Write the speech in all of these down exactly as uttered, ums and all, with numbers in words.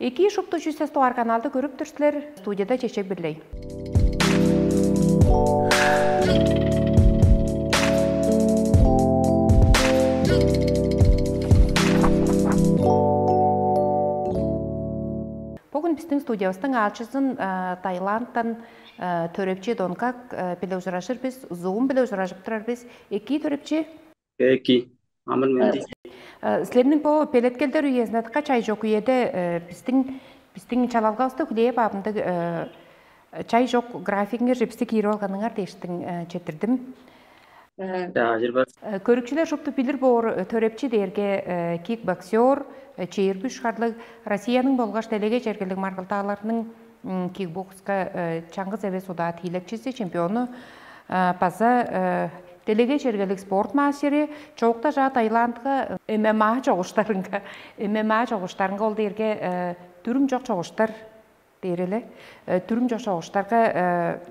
Эки шупту чүсес туар каналды көрүп тур силер. Студияда Чечек Бирлей. Бүгүн биздин студиябыздың аалчызын Таиландтан төрөпчү Донгак биле ужуражыр бис, Zoom биле ужуражып турар бис. Эки төрөпчү. Эки, амыр менди. Силерниң бо белеткелдер үезинде дыка чай чок үеде биздин биздин чалалгавысты хүлээп аабындыг чай чок графигиңер же бисти киирип алганыңар дээштиң четирдим. Чаажырбас. Көрүкчүлер шупту билир боор төрөпчү дээрге кикбоксер, чээрби үш харлыг Россияның болгаш делеге чергелиг маргылдааларының кикбокска чаңгыс эвес удаа тиилекчиси, чемпиону база делеге чергелиг спорт мастери. Чоокта жаа Таиландга ММА чогуштарынга ММА чогуштарынга ол дээрге дүрүм чок чогуштар дээр эле. Дүрүм чок чогуштарга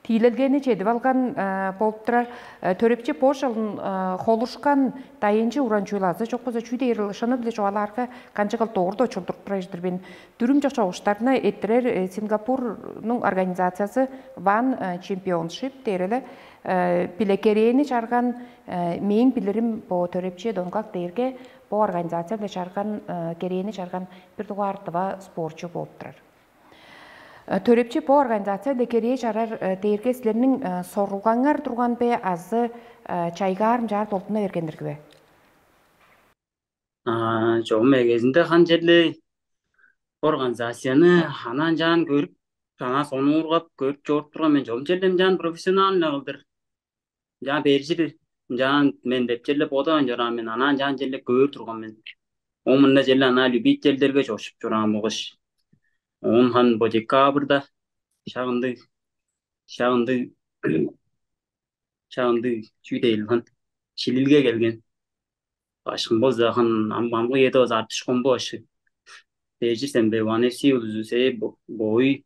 тиилелгени чедип алган болуп турар. Төрөпчү бо жылын холушкан дайынчы уран чүүл азы чок болза чүү дээр шыны биле чугаалаарга канчыгыл дорду очулдуруп турар мен. Дүрүм чок чогуштарны эттирер Сингапурнуң организациясы One Championship дээр эле. Биле керээни чарган мээң билирим бо төрөпчү Донгак дээрге бо организация биле чарган керээни чарган бир дугаар дыва спортчу болуп турар. Төрөпчү бо организация биле керээ чарар дээрге силерниң сорулгаңар турган бе азы чайгаар ынчаар долдуна берген ирги бе? Чогум эгезинде хан черле организацияны анаан чаан көрүп, анаа сонуургап көрүп чоруп турган мен. Чогум черле ынчаан профессионально кылдыр. Ынчаан бержир, ынчаан мен деп черле бодаан чораан мен, анаан чаан черле көөр турган мен. Оон мында черле анаа любительдерге чоршуп чораан болгаш. Оон хан бо декабрда шагындыг шагындыг шагындыг чүү дээр хан шилилге келген. Башкым болза хан амгы эде база артышкон бу ашы. Дээжир сен бе One F C улузу сээ бою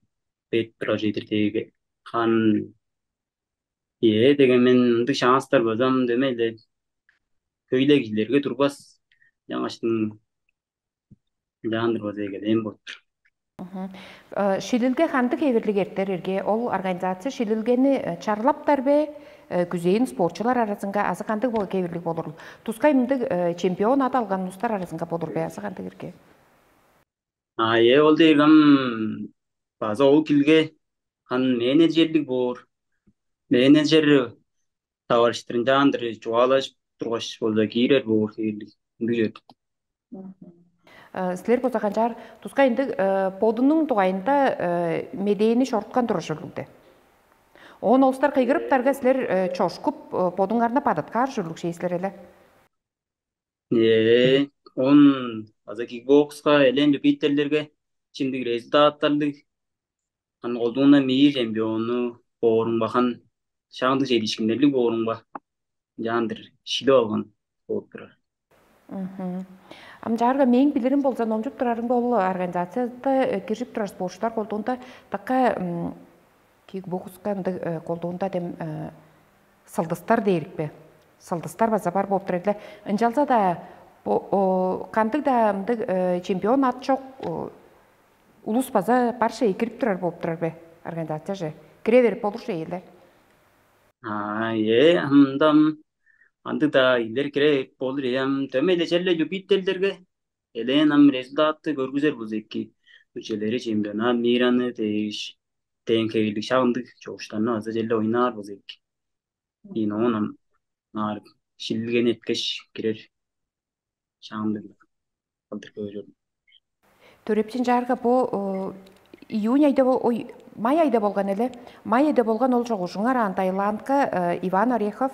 бет турар чедир дээге хан Ээ деген мен ындыг шаанстар базам дөмей-ле хөйле кижилерге турбас. Жаңаштың ынчаандыр база эгелээн болуп тур. Шилилге кандыг хевирлиг эртер ирге? Ол организация шилилгени чарлаптар бе? Күзээн спортчулар аразынга азы кандыг кевирлиг болурул? Тускай мындыг чемпион ат алган улустар аразынга болур бе азы кандыг ирге? А э ол дээр кам база ол килге хан менеджерлиг боор. Менеджер таварыштырынчаандыр чугаалажып тургаш болза киирер боор хээрлиг. Ындыг чорду. Силер болза канчаар тускай ындыг бодунуң дугайында медээни чоруткан турар ужурлуг де. Оон олустар кыйгырыптарга силер чошкуп бодуңарны бадыткаар ужурлуг шей силер эле. Э, он база кикбокска элээн любительдерге чимдиг результаттарлыг аны колдуунда мир чемпиону боорумга хан шаандыг чедишкиндерлиг боорумга ынчаандыр шилип алган болуп турар. Ам чаарга мээң билирим болза номчуп турарымга ол организацияда киржип турар спортчулар колдуунда дыка кикбокска ындыг колдуунда дем сылдыстар дээрик бе? Сылдыстар база бар болуп турар эле. Ынчалза-даа кандыг-даа ындыг чемпион ат чок улус база бар шей кирип турар болуп турар бе? Организация же кире берип болур шей эле. А, э, ындам андыг-даа илер кире болур эм дөмей эле черле любительдерге элээн ам результатты көргүзер болза эки. Үчелери чемпионат мираны дээш дээн хевирлиг шак ындыг чогуштарны база черле ойнаар болза эки. Ийин оон ам наар шилилгени эткеш кирер шаандык кылдыр көөрү. Төрепчин чаарга бу июнь айда ой май айда болган эле. Май айда болган ол чогуужуңар аан Таиландка Иван Орехов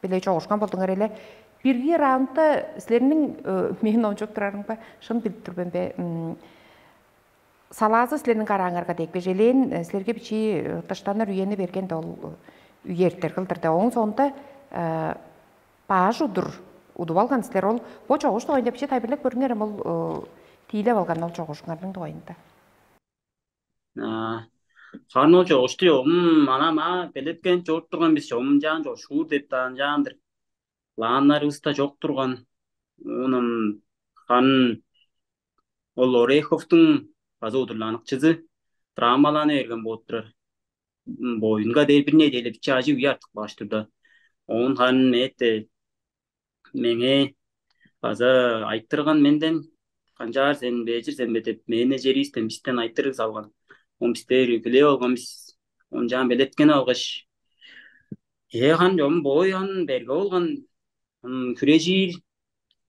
биле чогуушкан болдуңар эле. Бирги раундта силерниң мен ончуп турарымга шын билип тур мен бе? Салаазы силерниң карааңарга дег бежелээн силерге бичии тыштаныр үени берген да ол үертер кылдыр да. Оң соонда бааш удур удуп алган силер ол бо чогуш дугайында биче тайбырлап көрүңер эм ол тиилеп алган ол чогушуңарның дугайында. Харын ол чогушту чогум ана ма белеткен чоруп турган бис чогум жаан чогушуур деп даан жаандыр. Планнарыбызда чок турган. Оонун харын ол Ореховтуң база удурланыкчызы травмалана берген болуп турар. Боюнга дээр бир неделя биче ажыг үе артып кааш турда. Оон харын эте меңээ база айтырган менден, канчаар сен бежир сен бе деп, мээне жериистен бистен айтырыг салган. Он бистер билип алган бис, он жаан белеткени алгаш, ээ хан чогум боой хан берге болган, ам хүрежир.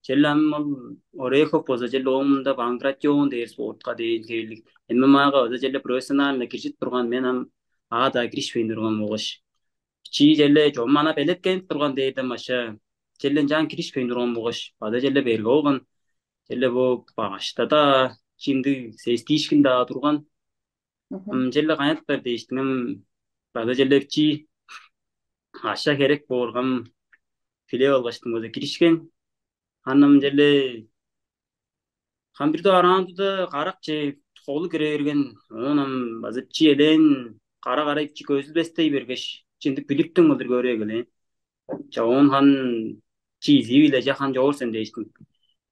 Чел ам ол Орехов болза чел оомунда панкратион дээр спортка дээн хевирлиг, ММАга база черле профессионально киржип турган, мен ам аада киришпейн турган болгаш, бичии черле чогум ана белеткенип турган дээрден баша, черле ынчаан киришпейн турган болгаш, база черле берге болган, черле бо багаштада чимдиг сестиишкин-даа турган. Ам черле кайнаттар дээштиң ам база черле бичии аша херек бооргам, филе алгаштың база киришкен. Ханам черле хан бир дугаар раундуда карак че холу кире берген, оон ам база чи элээн кара карай чи көзүлбестей бергеш, чындык биликтиң кылдыр көрүп эгелээн. Ча оон хан чи изип иле ча хан чоор сен дээштиң.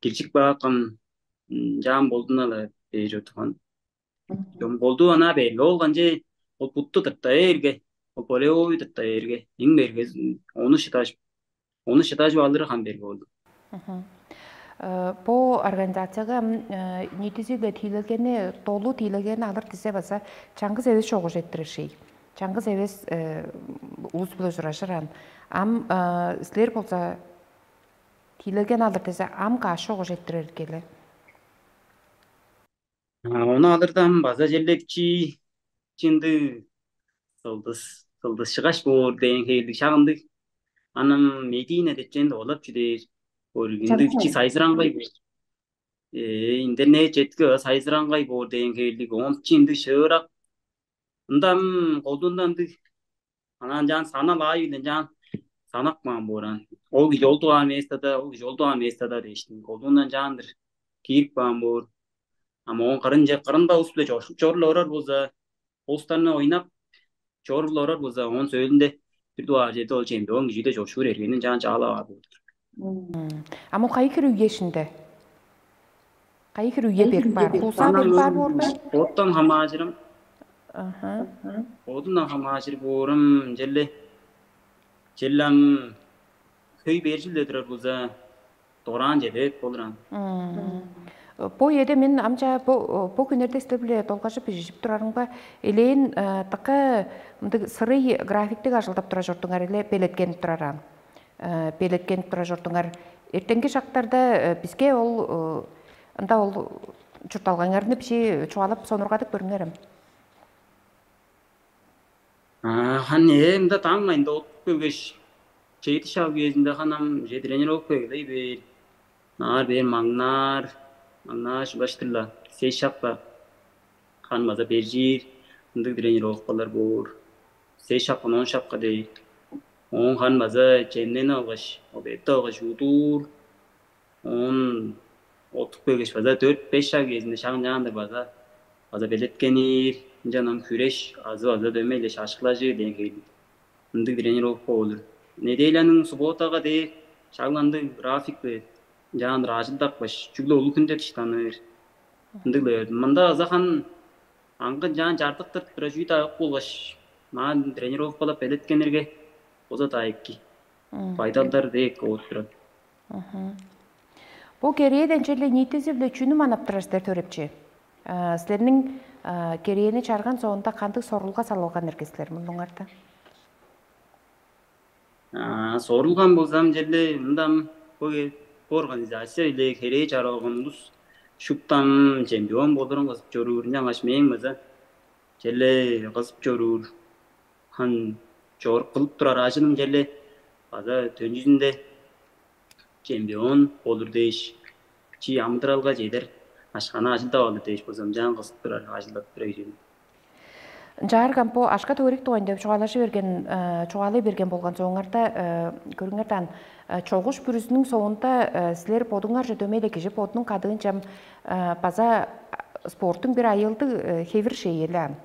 Килчик бааккам, жаам болдуна-ла бээр чордуган. Чом болду ана берге ол канче, ол бутту тырта бээрге, ол болевой тырта бээрге, эң берге ону шыдажып, ону шыдажып алыры хан берге болду. Бо организацияга ниитизи-биле тиилелгени, долу тиилелгени алыр дизе база чаңгыс эвес чогуш эрттириший. Чаңгыс эвес улус-биле ужуражыран. Ам силер болза тиилелген алыр дизе ам каш чогуш эрттирер келе? Ону алырдан база черле бичии чынды сылдыс сылдыс шыгаш боор дээн хейлиг шагындыг. Анам медийне деп чен олап чүдээр. Ындыг чи сайзыраңгай боор. Э, интернет четки сайзыраңгай боор дээн хейлиг. Оон чи ындыг шыырак. Ындан колдуунда ындыг анан жаан санал аайы билен жаан санак маан бооран. Ол кижи ол дугаар местада, ол кижи ол дугаар местада дээштин. Колдуундан жаандыр киирип каан боор. Ама оон кырынче кырында ус биле чоршуп чорла орар болза, улустарны ойнап чорла орар болза, оон сөөлүнде бир дугаар черде ол чемпион кижиде чоршуур эргенин жаан чаалап аар болур. Ама ол кайы хире үешинде? Кайы хире үе берип баар? Кулсаа берип баар боорда? Оттон хамаажырым. Аха. Одундан хамаажыр боорум, черле черле ам хөй бээр чүлде турар болза, дораан чеде бээп болур ан. Бо үеде мен амча бо бо күннерде силер-биле долгажып бижижип турарымга элээн дыка мындыг сырый графиктиг ажылдап тура чордуңар эле белеткенип турар ан. Белеткенип тура чордуңар. Эртеңки шактарда биске ол ында ол чуртталгаңарны бичи чугаалап сонургадып көрүңерем. Хан ээ ында даң айында отуп келгеш, чеди шаг үезинде ханам же тренировка эгелей бээр. Наар бээр маңнаар, маңнаар шыглаштыр-ла, сес шакка хан база бержир, ындыг тренировкалар боор. Сес шакка, он шакка дээр. Оон хан база чемнени алгаш, обедти алгаш удуур. Оон оттуп келгеш база дөрт-беш шаг кезинде шаң-чаандыр база база белеткенир, ынчан ам хүреш азы база дөмей-ле шашкылажыр дээн хевирлиг. Ындыг тренировка болур. Неделяның субботага дээр шагландыг график бээр. Ынчаан ыраажылдапкаш, чүгле улуг хүнде дыштаныр. Ындыг-ла бердим. Мында азахан аңгы ынчаан чардыктыр бир чүү-даа ок болгаш, маан тренировкалап белеткенирге боза-даа эки. Байдалдар дег болуп турат. Бу керээден черле ниитизи-биле чүнү манап турар силер төрепчи? Силерниң керээни чарган соонда кандыг сорулга салылган эрге силер мурнуңарда? Сорулган болзам черле мындан бу организация или херээ чаралган улус шуптан чемпион болурун кызып чоруур ынчангаш мээң база черле кызып чоруур хан чоруп кылып турар ажының черле база төнчүзүнде чемпион болур дээш, чи амыдыралга чедер ашканы ажылдап алыр дээш болза ынчаан кызып турар, ажылдап турар кижи. Ынчаарган бо ашка төгөрүк дугайында чугаалажы берген чугаалай берген болган соңарда көрүңер даан чогуш бүрүзүнүң соонда силер бодуңарже дөмей эле кижи бодунуң кадыынчам база спорттуң бир айыылдыг хевир шеели ан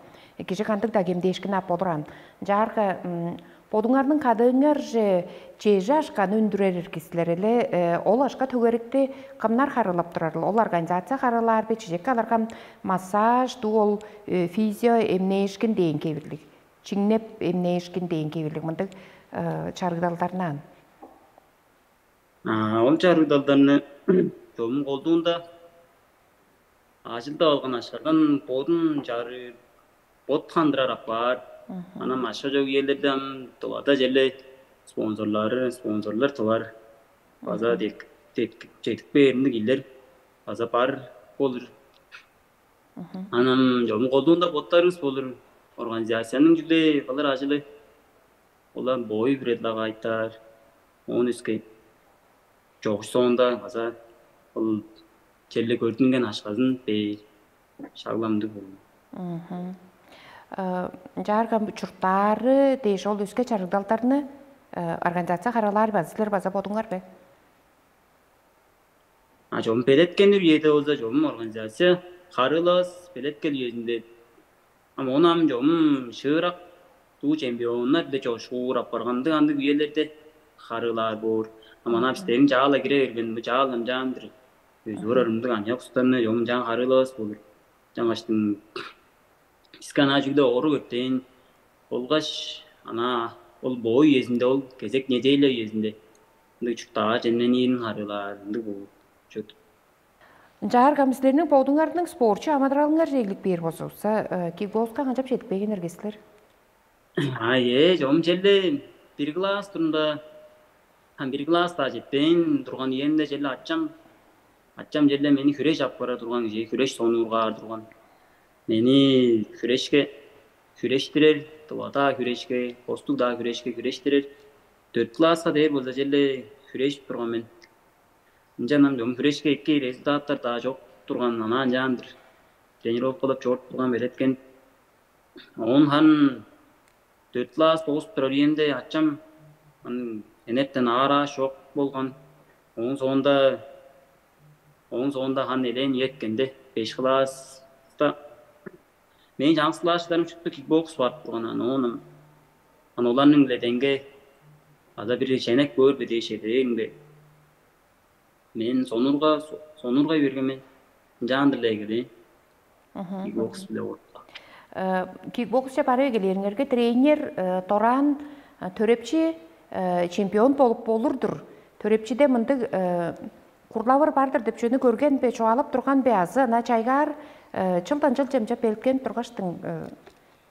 кижи кандыг-даа кемдээшкин ап болур ан ынчаарга Бодуңарның кадыыңарже чеже ашканы үндүрер ирги силер эле, ол ашка төгерикти кымнар харыылап турарыл? Ол организация харыылаар бе, чижекке аларга массаж, дуу ол физио эмнээшкин дээн кевирлиг, чиңнеп эмнээшкин дээн кевирлиг мындыг чарыгдалдарнаан? А, ол чарыгдалдарны чогум колдуунда ажылдап алган ашкардан бодун чарыыр, бот хандырар апаар. Анан башка чок үелерде ам тывада черле спонсорлары, спонсорлар тывар. База чедип бээриндиг кижилер база бар болур. Анан чогум колдуунда боттарыбыз болур. Организациянын чүгле кылыр ажылы олар бою бир эдилага айтаар. Оон өске чогуш соонда база ол черле көрдүнген ашказын бээр шагламдыг болур. Ынчаарга чурттаары дээш ол өске чарыгдалдарны организация харалаар бе, силер база бодуңар бе? А чогум белеткенир үеде болза чогум организация харыылавас, белеткел үезинде. Ам ону ам чогум шыырак дуу чемпионнар-биле чогушкуур апаргандыг андыг үелерде харыылаар боор. А мана бистериң чаала кире берген бу чаал ынчаан-дыр. Өзү орарымдыг аныяк устарны чогум ынчаан харыылавас болур. Чаңгаштың биске анаа чүгле орук эртен болгаш анаа ол боо үезинде, ол кезек неделя үезинде ындыг чурттаар чемнениирин харыылаар ындыг болур чүве-дир. Ынчаарга силерниң бодуңарның спортчу амыдыралыңарже эглип бээр болзувусса, кикбокска канчап чедип келген эрге силер? А, ээ, чогум черле бир класс турумда, ам бир класс-даа четпейн турган үемде черле ачам, ачам черле мени хүреш аппара турган кижи, хүреш сонуургаар турган. Мени хүрешке, хүрештирер, тывадаа хүрешке, хостуг-даа хүрешке хүрештирер. Дөрт класска дээр болза черле хүрежип турган мен. Ынчан ам чогум хүрешке эки результаттар-даа чок турган, анаа ынчаан-дыр. Тренировкалап чоруп турган белеткен. Оон хан дөрт класс доозуп турар үемде ачам хан энертен аараа чок болган. Ооң соонда ооң соонда хан элээн үеткенде беш класста мээң чаңгыс класчыларым шупту кикбокс барып турган. Ан оон ан оларның-биле деңге база бир ченек көөр бе дээш эдээримге, мен сонурга сонургай берген мен. Ынчаан-дыр-ла эгелээн. Кикбокс-биле орта. Кикбоксче барып эгелээриңерге тренер дораан төрепчи чемпион болуп болур-дур. Төрепчиде мындыг курлавыр бар-дыр деп чүвени көрген бе, чугаалап турган бе азы ынаа чайгаар чылдан чыл чемчеп белеткенип тургаштың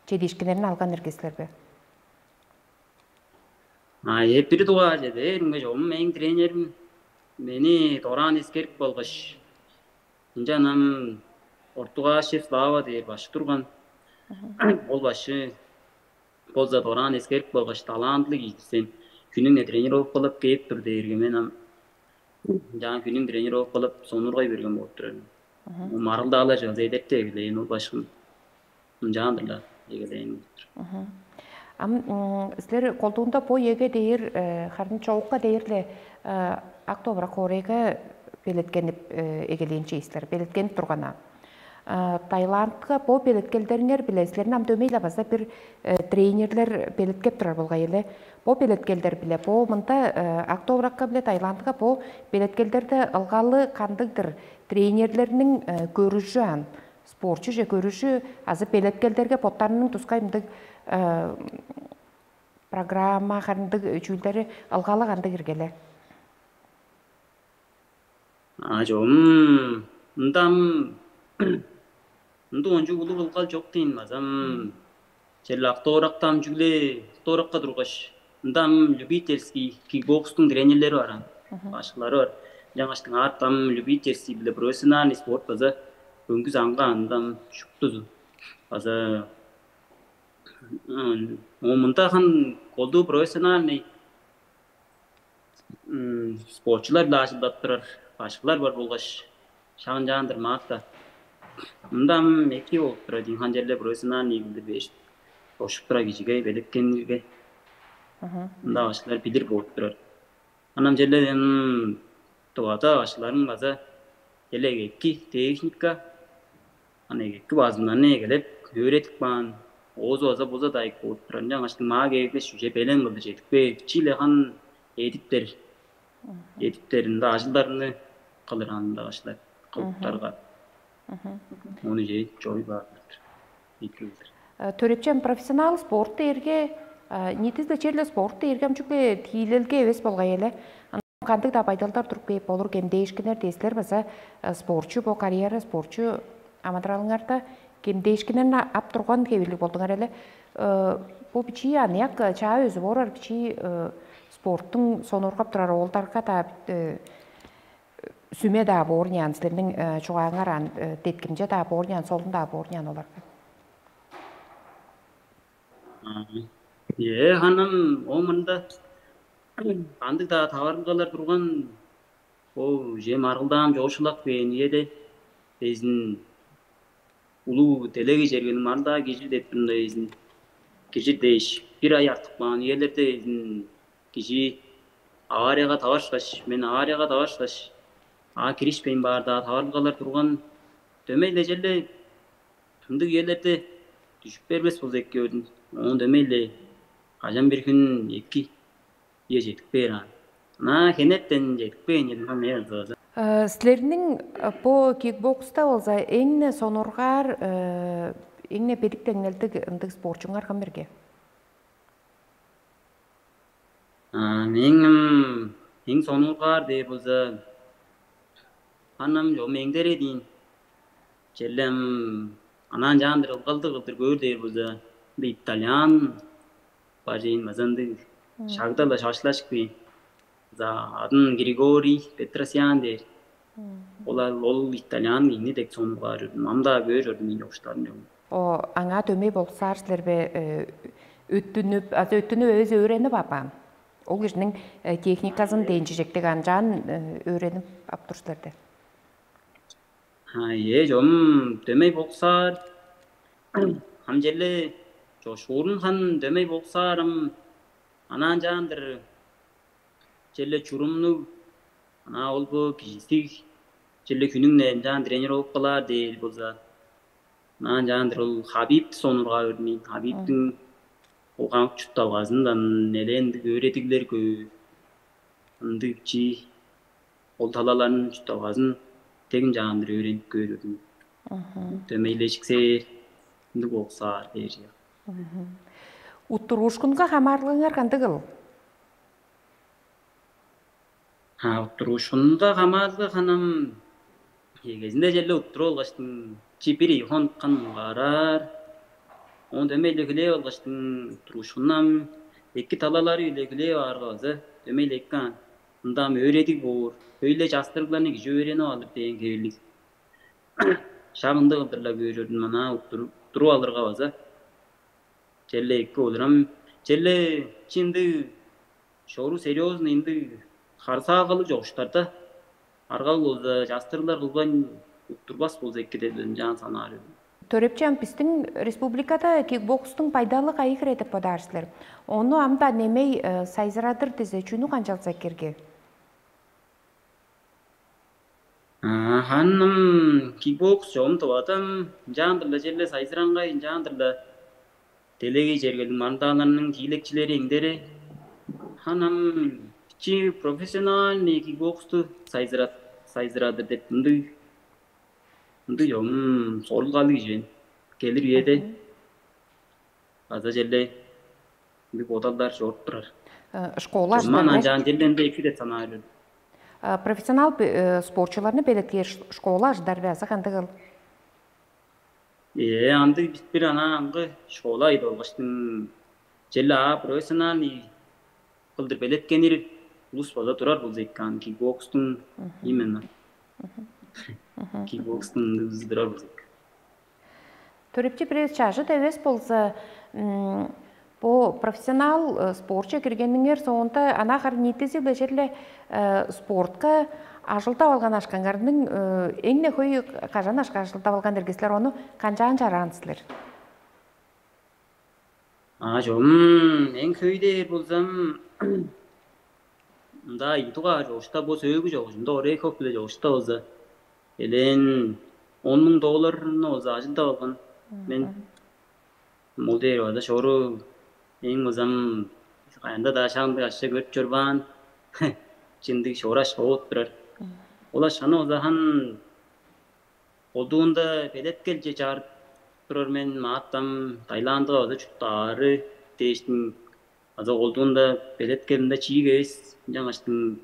чедиишкиннерин алган эрге силер бе? А, эпири дугаар чеде эринге чогум мээң тренерим мени дораан эскерип болгаш, ынчан ам Ортугашев Слава дээр башкы турган. Ол башкы болза дораан эскерип болгаш, талантылыг ийди сен, хүнүң-не тренировкалап кээп тур дээрге, мен ам ынчаан хүнүң тренировкалап сонургай берген болуп турар мен. Маргылдаалар чыгаза эдертип эгелээн ол башкым. Ынчаан-дыр-ла эгелээн болуп тур. Ам силер колдуунда бо үеге дээр, харын чоокка дээр-ле Ак-Довурак хоорайга белеткенип эгелээн чей силер, белеткенип турган-на. Таиландка бо белеткелдериңер-биле силерни ам дөмей-ле база бир тренерлер белеткеп турар болгай эле. Бо белеткелдер-биле, бо мында Ак-Довуракка биле Таиландка бо белеткелдерде ылгалы кандыг-дыр, тренерлерниң көрүжү аан, спортчуже көрүжү азы белеткелдерге боттарының тускай мындыг программа, харын ындыг чүүлдери ылгалы кандыг иргеле? А, чогум ында ам ындыг ончуг улуг ылгал чок дейн базам. Черле Ак-Довуракта ам чүгле Ак-Довуракка тургаш, ында ам любительский кикбокстуң тренерлери бар аан. Башкылары бар. Жаңаштың арт ам любительский биле профессиональный спорт база көңгүс аңга анда ам шуптузу. База мында хан колдуу профессиональный спортчулар-биле ажылдап турар башкылар бар болгаш, шак ынчаан-дыр маатта. Мында ам эки болуп турар дейн, хан черле профессиональный кылдыр бээш, ошуп турар кижиге белеткенирге. Мында башкылар билир болуп турар. Анан черле тывада башкыларың база черле эки техника, аны эки базымнарны эгелеп, өөредип каан. оозу база буза дайык бооп турар. Ынчангаш маа кээргеш, уже белен кылдыр чедип кээр. Чиле хан эдиптер, эдиптеринде ажылдарны кылыр анда башлар кылыптарга. Ону же чой баарлар. Эки кылдыр. Төрепчем, профессионал спорт дээрге, ниитизи-биле черле спорт дээрге ам чүгле тиилелге эвес болгай эле. Кандыг-даа байдалдар туруп кээп болур, кемдээшкиннер дээсилер база спортчу, бо карьера спортчу амыдыралыңарда кемдээшкиннерни ап турган хевирлиг болдуңар эле. Бу бичии аныяк чаа өзү боорар бичии спорттуң сонургап турар оолдарга-даа, сүме-даа боор няан, силерниң чугааңар ан деткимче-даа боор няан, солун-даа боор няан оларга. Ээ, ханам, ол мында кандыг-даа таварылгалар турган, ол же маргылдаам чоокшулап кээн үеде безин улуу делегей чергени маргылдаа кижи деп турумда безин кижи дээш, бир ай артып каан үелерде безин кижи аварияга таварышкаш, мен аварияга таварышкаш, аа киришпейн баар-даа таварылгалар турган. Дөмей-ле черле ындыг үелерде дүжүп бербес болза эки көрдүм. Оон дөмей-ле кажан бир хүн эки үе чедип кээр аан. Ынаа хенертен чедип кээн чедип каан мен ызыгазы. Силерниң бо кикбокста болза эң-не сонургаар, эң-не бедик деңнелдиг ындыг спортчуңар кым берге? Мээң эң сонургаар дээр болза, анам чо меңдере дейн. Черлем анаан чаандыр ылгалдыг кылдыр көөр дээр болза, ында итальян бар чейин база ындыг шагда-ла шашлашып кээр. За, адын Григорий Петросян дээр. Олар ол итальян кийни дег сонугаар чордум. Ам-даа көөр чордум мен чогуштарын чогум. О, аңаа дөмей болуксаар силер бе? Өттүнүп, азы өттүнүп эвес өөренип апаан? Ол кижиниң техниказын дээн чижектиг анчаан өөренип ап тур силер де. Ха, ээ, чом дөмей болуксаар. Ам черле чошуурун хан дөмей болуксаар ам анаан чаандыр черле чурумнуг, анаа ол бо кижистиг черле хүнүң-не ынчаан тренировкалаар дээр болза, анаан чаандыр ол Хабибти сонургаар көрдүм мен. Хабибтиң ол камык чуртталгазындан эле ындыг өөредиглер көөр, ындыг чи ол талаларын чуртталгазын тегин чаандыр өөренип көөр көрдүм мен. Дөмейлешиксээр, ындыг болуксаар дээр чыгар. Уттуруушкунга хамаарылгаңар кандыгыл? А уттуруушкунга хамаарылга ханам эгезинде черле уттуруп алгаштың чи бир ийи хонуккан муңгараар. Оон дөмей-ле хүлээп алгаштың уттуруушкуннам эки талалары-биле хүлээп аарга база дөмей-ле эки аан. Ында ам өөредиг боор, хөй-ле частырыгларны кижи өөренип алыр дээн хевирлиг. Шак ындыг кылдыр-ла көөр чордум, ынаа уттуруп алырга база черле эки болур. Ам черле чи ындыг чору серьезный ындыг харысаалгалыг чогуштарда аргалыг болза, частырыглар кылбайн уттурбас болза эки деп ынчаан санаар эвес мен. Төрепчи, ам бистиң республикада кикбокстуң байдалы кайы хире деп бодаар силер? Ону ам-даа немей сайзырадыр дизе, чүнү канчалза эккирги? Ханным кикбокс чогум тывадым, ынчаандыр-ла черле сайзыраңгай, ынчаандыр-ла делегей чергелиг маргылдааларның тиилекчилери эңдере. Ханам чи профессиональный кикбоксту сайзырадыр деп ындыг ындыг чогум сорулгалыг ижээн келир үеде база черле ындыг бодалдар чоруп турар. Школа Чуман ажылдарга анчаан черле ынды эки деп санаар мен. Профессионал спортчуларны белеткээр школа ажылдар бе азы кандыгыл? Ээ, андыг бис бир анаа аңгы школа айда болгаштың черле аа профессиональный кылдыр белеткенир улус база турар болза эки ан кикбокстуң именно кикбокстуң ындыг турар болза эки. Төрепчи бирээвис чажыт эвес болза, бо профессионал спортче киргениңер соонда ана хар ниитизи-биле черле спортка ажылдап алган ашкаңарның эң-не хөй кажан ашка ажылдап алган эрге силер, ону канчаан чараан силер? А чогум эң хөй дээр болзам, мында ийи дугаар чогушта бо сөөлгү чогушунда Орехов биле чогушта болза, элээн он муң долларны болза ажылдап алган мен. Мол дээр база шору эң узам каянда-даа шаандыг ашча көрүп чорбаан чындыг шораш болуп турар. Ол ашканы узахан колдуунда белеткелче чаар турар мен мааттам Таиландыга база чурттаары дээштиң база колдуунда белеткелинде чиик эвес ынчангаштың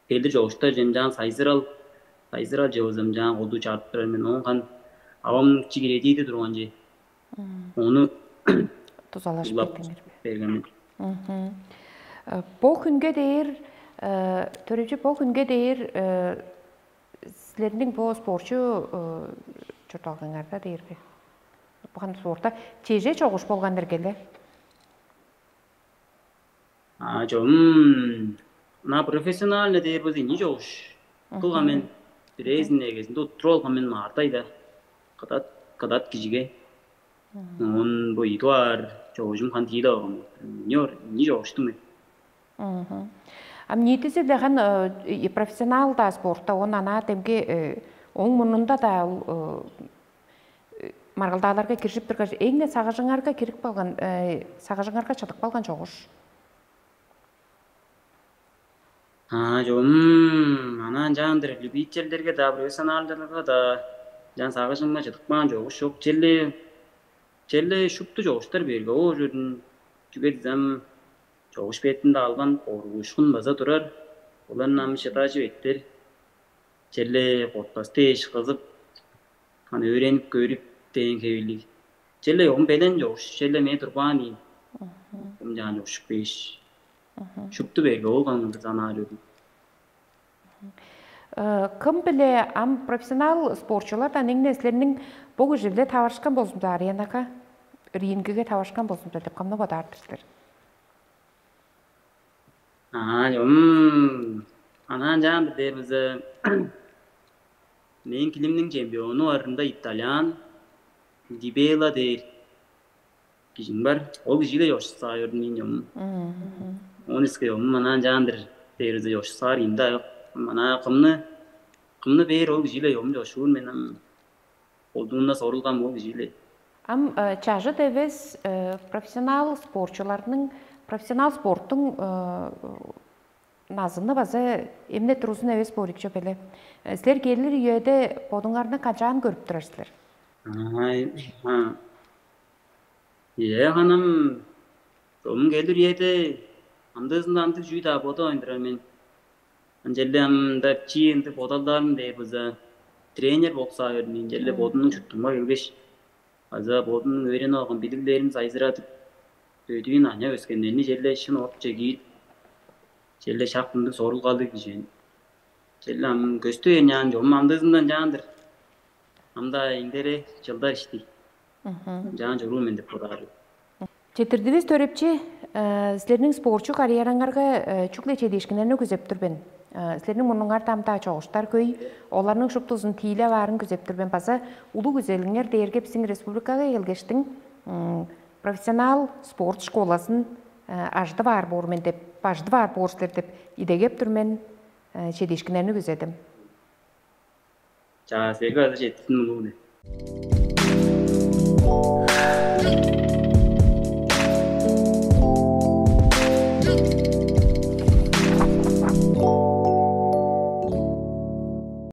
келир чогуштар чемчаан сайзырал сайзырал же болза ынчаан колдуу чарып турар мен оон кан авам чигиредииди турган же ону Тузалаш улап бердиңер. Берген мен. Бо хүнге дээр төрөчү бо хүнге дээр силерниң бо спортчу чуртталгаңарда дээрби буган спортта чеже чогуш болган эргеле. А чом на профессионально дээр болза ини чогуш кылган мен бирээзин эгезинде уттуруп алган мен маардай да кыдат кыдат кижиге он бо идуар чогушум хан тииде алган ини чогуштум мен. Ам ниитизи-биле хан профессионал-даа спортта он анаа демги оң мурнунда-даа маргалдааларга киржип тургаш эң-не сагыжыңарга кирип калган сагыжыңарга чыдып калган чогуш. Аа чогум ана ынчаандыр любительдерге-даа профессионалдарга-даа ынчаан сагыжымга чыдып каан чогуш чок черле черле шупту чогуштар берге оожурун чүге дизем чогуш бетинде албан коргуушкун база турар оларны ам шыдажып эттер черле кортпас дээш кызып аны өөренип көрүп дээн хевирлиг черле чогум белен чогуш черле мен турбаан ийин ым жаан чогушуп кээш шупту берге ол каңгы санаа чордум. Кым биле ам профессионал спортчулардан эң силерниң бо кижи-биле таварышкан болзумза аренага, рингиге таварышкан болзумза деп кымны бодаар-дыр силер? Аа чом анаа ынчаан-дыр дээр болза мээң килимниң чемпиону бар ында итальян Дибела дээр кижиң бар. Ол кижи-ле чоршуп саай көрдүм ийин чомум. Оон эске чомум анаа ынчаан-дыр дээр болза чоршуп саар ийин-даа чок. Анаа кымны кымны бээр ол кижи-ле чомум чоршуур мен ам. Колдуунда сорулган ол кижи-ле. Ам чажыт эвес профессионал спортчуларның профессионал спорттуң назыны база эмне турузун эвес боор икче беле. Силер келир үеде бодуңарны канчаан көрүп турар силер? Ие ханам чомун келир үеде андыызында андыг чүү-даа бодавайн турар мен. Ынчалдыр ам мында чии ындыг бодалдаарым дээр база тренер болуксаа бердим. Ынчалдыр бодумнуң чуртумга келгеш, база бодумнуң өөренип алган билиглерин сайзырадып, дөдүүн аня өскеннерни черле шын орук чегиир, черле шак ындыг сорулгалыг кижи. Черле ам көстү эняан чомум андыызындан чаан-дыр. Ам-даа эңдере чылдар ишти. Чаан чоруур мен деп бодаар. Четирдивис төрепчи, силерниң спортчу карьераңарга чүгле чедиишкиннерни күзеп тур мен. Силерниң мурнуңарда ам-даа чогуштар көй, оларның шуптузун тиилеп аарын күзеп тур мен. База улуг күзелиңер дээрге биздин республикага келгештиң профессионал спорт школасын ажыдып аар боор мен деп, ажыдып аар боор силер деп идегеп тур мен, чедиишкиннерни күзедим. Чаа, силерге база четтирдим улуу деп.